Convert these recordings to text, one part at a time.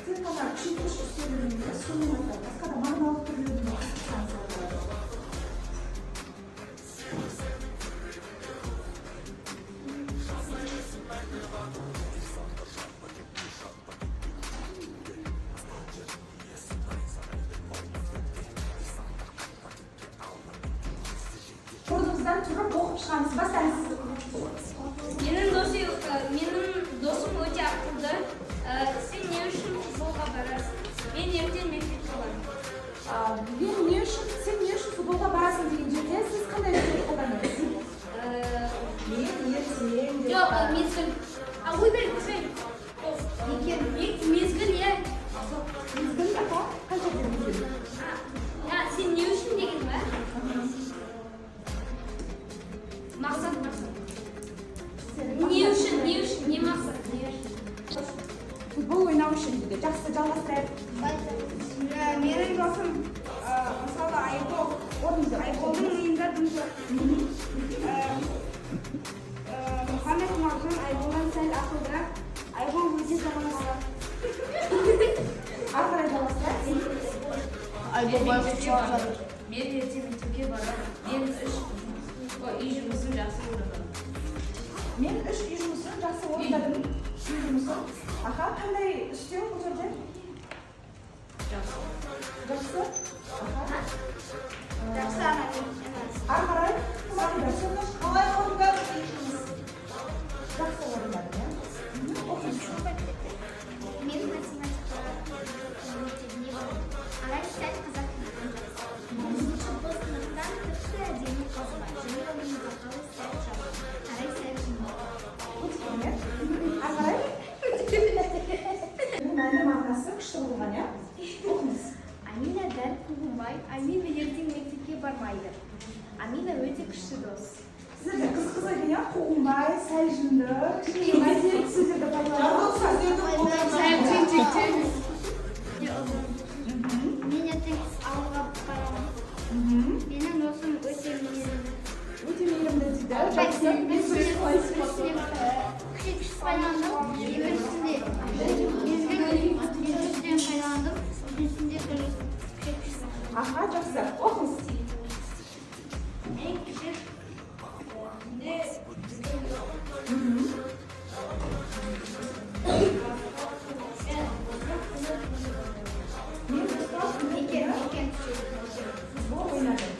Тек қана күшейткіш үстеулермен емес, сонымен қатар басқа да мағыналық түрлерін де қосып болады. Орныңыздан тұрып оқып шығамыз. Бастаңыз. Менің досым өте ақылды. Сен не үшін футболға барасың? Мен ертең мектепке барамын. Мен не үшін, сен не үшін футболға барасың деген жерде сіз қандай үстеу қолдандыңыз? Мен ертең деп. Жоқ, мезгіл. А, ойбай, ойбай. Екен. Мезгіл, иә. Мезгіл, аха, қай жерде мезгіл? А, сен не үшін деген ба? Мақсат, мақсат. Не үшін, не үшін, не мақсат, не үшін? Футбол ойнау үшін дейді. Жақсы, жалғастырайық. Менің досым, мысалы, Айбол. Орныңызда. Айболдың миында дым жоқ. Мұхаммед Мағжан Айболдан сәл ақылдырақ. Айбол өте жаман бала. Ары қарай жалғастырайық. Айбол байғұс жылап жатыр. Мен ертең мектепке барамын. Мен үш үй жұмысын жақсы орындадым. Мен үш үй жұмысын жақсы орындадым. Үй жұмысын. Аха, қандай үстеу бұл жерде? Жақсы. Жақсы. Аха. Жақсы ана. Ары қарай. Қалай орындадың үй жұмысын? Жақсы орындадым, иә. Оқыңыз. Мен математика мектебіне барамын. Арай сәл қазақ тілінен жақсы. Бұл сыныптан тіпті әдемі қыз бар және оның тоқалы сәл жаман. Арай сәл жынды. Өте керемет. Ары қарай. Бұның мәні мағынасы күшті болған, иә? Оқыңыз. Амина дәл Қуғынбай. Амина ертең мектепке бармайды. Амина өте күшті дос. Сіздерде қызық қызық екен, иә? Қуғынбай, сәл жынды, кішкене мәдениетті сөздерді Жарлық пайдаланып. сөздерді қолданады. Мен ертең ауылға барамын. Менің досым өте мейірімді. Өте мейірімді дейді. Жақсы. Мен сурет қалай? Күшейткіш пайдаландым. Екіншісінде мезгіл үстеуін пайдаландым. Үшіншісінде тоже күшейткіш. Аха, жақсы. Оқыңыз. Мен кеше түнде біздің Мен достар күні Екен, түні екен. футбол ойнадым.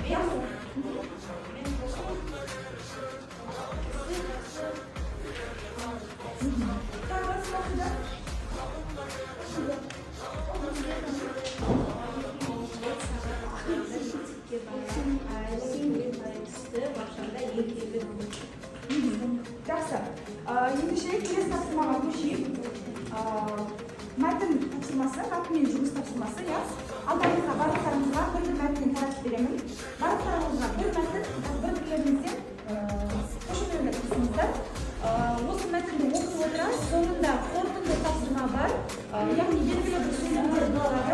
Жақсы. Мен досым жақсы. Тағы кім оқиды? Мектепке барамын. Мен түсті бақшада ертегі. Жақсы. Ендеше келесі тапсырмаға көшейік. Мәтін тапсырмасы, мәтінмен жұмыс тапсырмасы, иә. Алдарыңызға, барлықтарыңызға бір бір мәтіннен таратып беремін. Барлықтарыңызға бір мәтін, бір бірлеріңізден көшірмеуге тырысыңыздар. Осы мәтінді оқи отыра, соңында қорытынды тапсырма бар. Яғни белгілі бір сөйлемдер болады.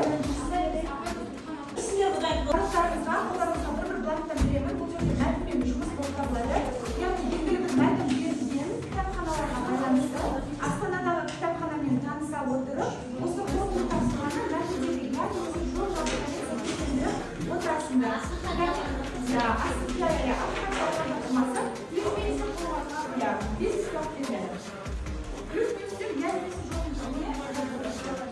Барлықтарыңызға, қолдарыңызға бір бір бланктан беремін. Бұл жерде мәтінмен жұмыс болып табылады. Яғни белгілі бір мәтін берілген кітапханаларға байланысты Астанадағы кітапханамен таныса отырып, осы қорытынды тапсырманы мәтіндегі я немесе жоқ жауаптармен сәйкестендіріп отырасыңдар. Иә, иә, астына тапсырмасы плюс минус, иә, 5 сұрақ беріледі. Плюс минустер я немесе жоқ не жазып отырасыздар.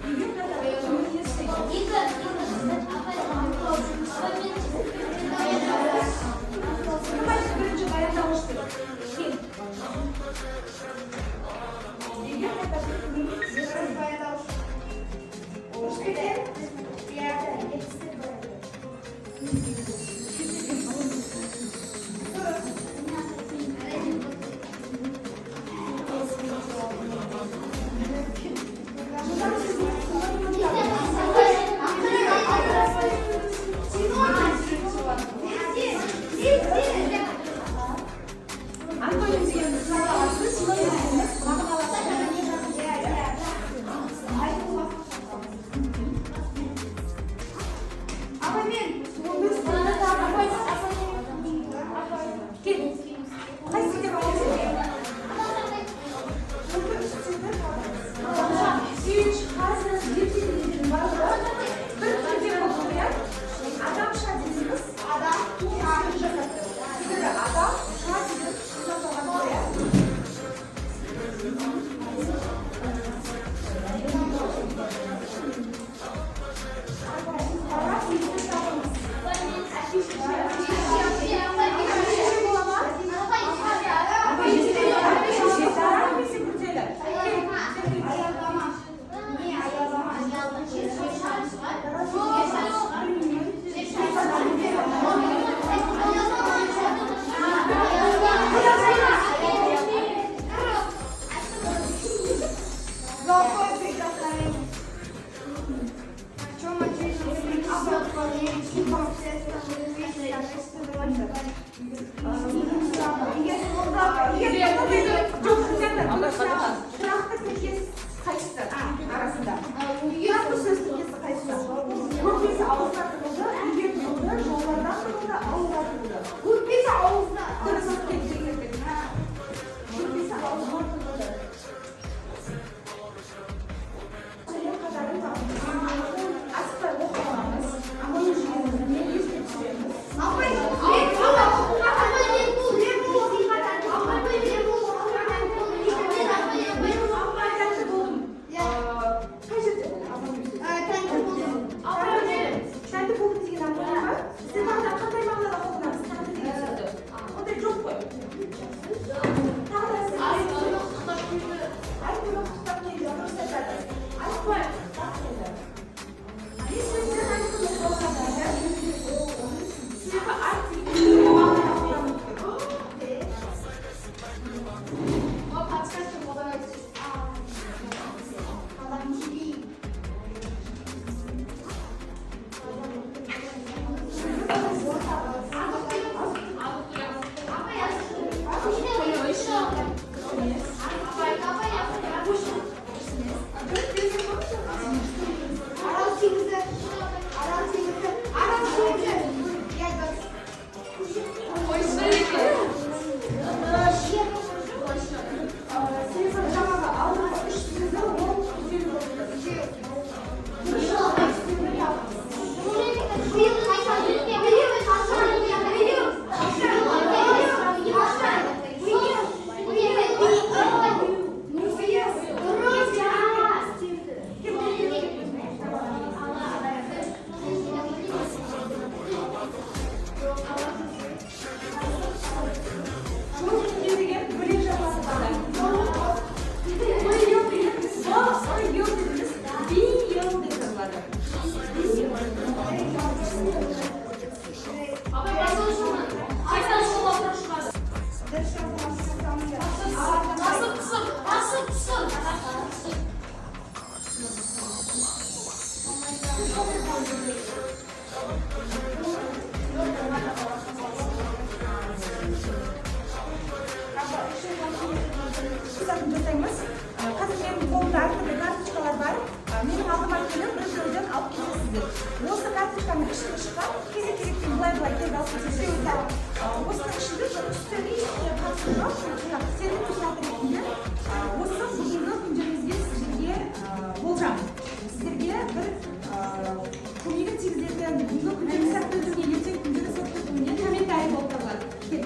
Үйге қайтатын күннің несі? Кім айтты бірінші баяндауыш деп? Кел. Үйге қайтатын күннің несі? Дұрыс па екен? Дұрыс. Жылдам сөзінің синонимін табыңыз. Антоним деген мағыналасы, синоним дегеніміз мағыналасы бір-біріне жақын сөздер. Апай, мен. 15 күнді табыңыз. Кел. Қайсы деп аласың? Түнгі үстелді табыңыз. Сүйіш, қазір, ертең деген барлығы бір тілде болып, иә? Адамша дегеніміз адам туған сөз жасап тұр. Себебі адам ша деген жасалған ғой, иә? Қара сөзді табыңыз. Шеше бола ма? Шеше, дара немесе күрделі. Кел, сен. Аялдама. Не, аялдама. Золотое прикосновение. В чем отличие? Жоқ, ребята, тұрақты тіркес қайсысы арасында? Тұрақты сөз тіркесі қайсысы? Көрпесі ауызға тығылды, үйге тығылды, жолдардан тығылды, ауылға тығылды. Көрпесі ауызда. Дұрыс, кел, кел, кел, кел. Көрпесі ауызға тығылды. Сөйлем қатарын табыңыз. Асықпай оқып аламыз. Аман жүйені еске түсіреміз. Апай, мен бұл апай, мен бұл, мен бұл оқиғадан. Апай, мен бұл оқиғадан. Апай, тәнті болдым. Иә. Қай жерде бұл аман? Тәнті болдым. Тәнті болдым деген антоним ба? Бізде тағы да қандай мағынада қолданамыз тәнті деген сөзді? Ондай жоқ қой. Тағы да сіз айт күні құттықтап келді, дұрыс айтады. Айт күні құттықтап келді. Не себептен айт күні қолданады? Себебі айт деген түрлі мағынада қолданылып тұр. Подсказка қолданады. Адам TV. Арал теңізі. Арал теңізі. Арал теңізі. Иә, дұрыс. Себебі жаңағы алдыңғы үш сөзі ол күрделі болып тұр. Дұрыс, үстелді табыңыз. Жұмыс күнде деген бөлек жазылады бала. Биыл дегеніміз б, ы, ел дегеніміз биыл деп жазылады. Биыл. Апай, қайсысы вопрос шығады? Басып түсір, басып түсір, басып түсір. Сызатын жасаймыз. Қазір менің қолымда әртүрлі карточкалар бар. Менің алдыма келіп, бір біреуден алып кетесіздер. Осы карточканың ішіне шыққан кезек кезекпен былай былай келіп алып кетесіздер. Осының ішінде үстелге ешқандай қатысы жоқ. Бірақ сенім сұрағы ретінде осы бүгінгі күндеріңізге сіздерге болжам. Сіздерге бір көмегін тигізетін, бүгінгі күндеріңіз сәтті өтуіне, ертеңгі күндеріңіз сәтті өтуіне комментарий болып табылады. Кел.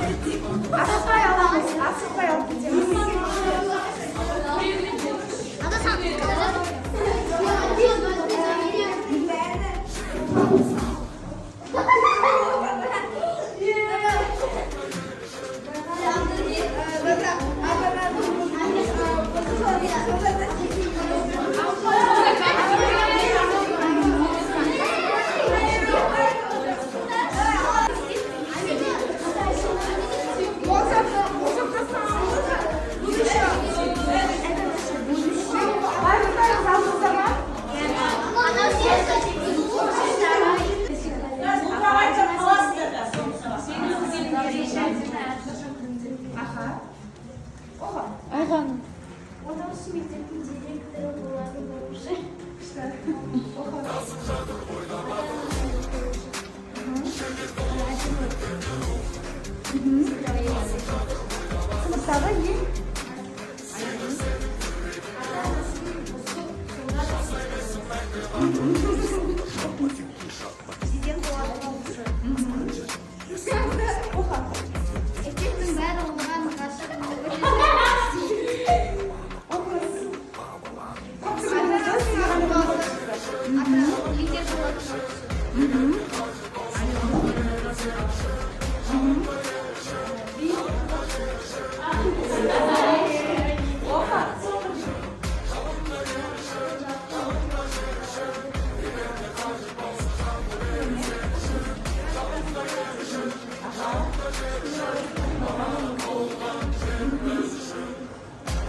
Асықпай аламыз, асықпай алып кетеміз. Барлықтарыңыз алдыңыздар ма? Аха. Оқы. Ортаушы мектептің директоры болатын оқушы. Күшті. Оқы. Сыныптағы ең Оқы. Мектептің бәрі оған ғашық. Оқыңыз. Көптігіңізді сізге ғана болып шықты. Лидер болатын оқушы. Оқы.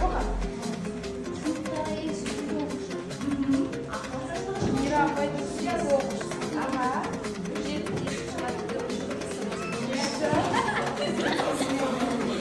Оқы. Сыныптағы ең сүйікті оқушы. Мира апай.